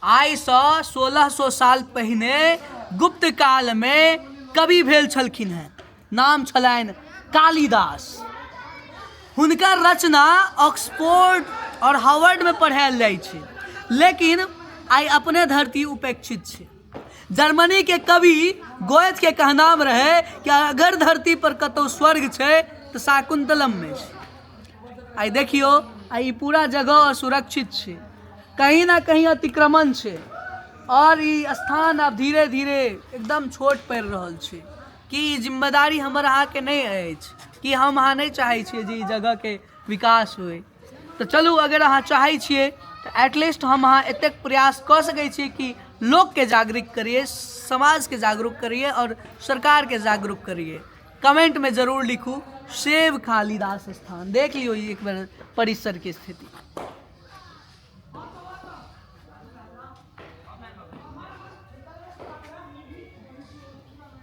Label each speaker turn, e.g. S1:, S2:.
S1: आइसँ 1600 साल पहिने गुप्त कालमे कवि भेल छलखिन हेँ, नाम छलनि कालिदास। हुनकर रचना ऑक्सफोर्ड आओर हार्वर्डमे पढ़ायल जाइ छै, लेकिन आइ अपने धरती उपेक्षित छै। जर्मनीके कवि गोयतके कहनाम रहै कि अगर धरती पर कतहु स्वर्ग छै तऽ शाकुन्तलममे छै। आइ देखियौ, आइ ई पूरा जगह असुरक्षित छै, कहीं ना कहीं अतिक्रमण छै आओर ई स्थान आब धीरे धीरे एकदम छोट पड़ि रहल छै। की ई जिम्मेदारी हमर अहाँके नहि अछि? की हम अहाँ नहि चाहै छियै जे ई जगहके विकास होइ? तऽ चलू, अगर अहाँ चाहै छियै तऽ एटलीस्ट हम अहाँ एतेक प्रयास कऽ सकै छियै कि लोकके जागरूक करियै, समाजके जागरूक करियै आओर सरकारके जागरूक करियै। कमेंटमे जरूर लिखू, सेव कालिदास स्थान। देख लियौ ई एक बेर परिसरके स्थिति।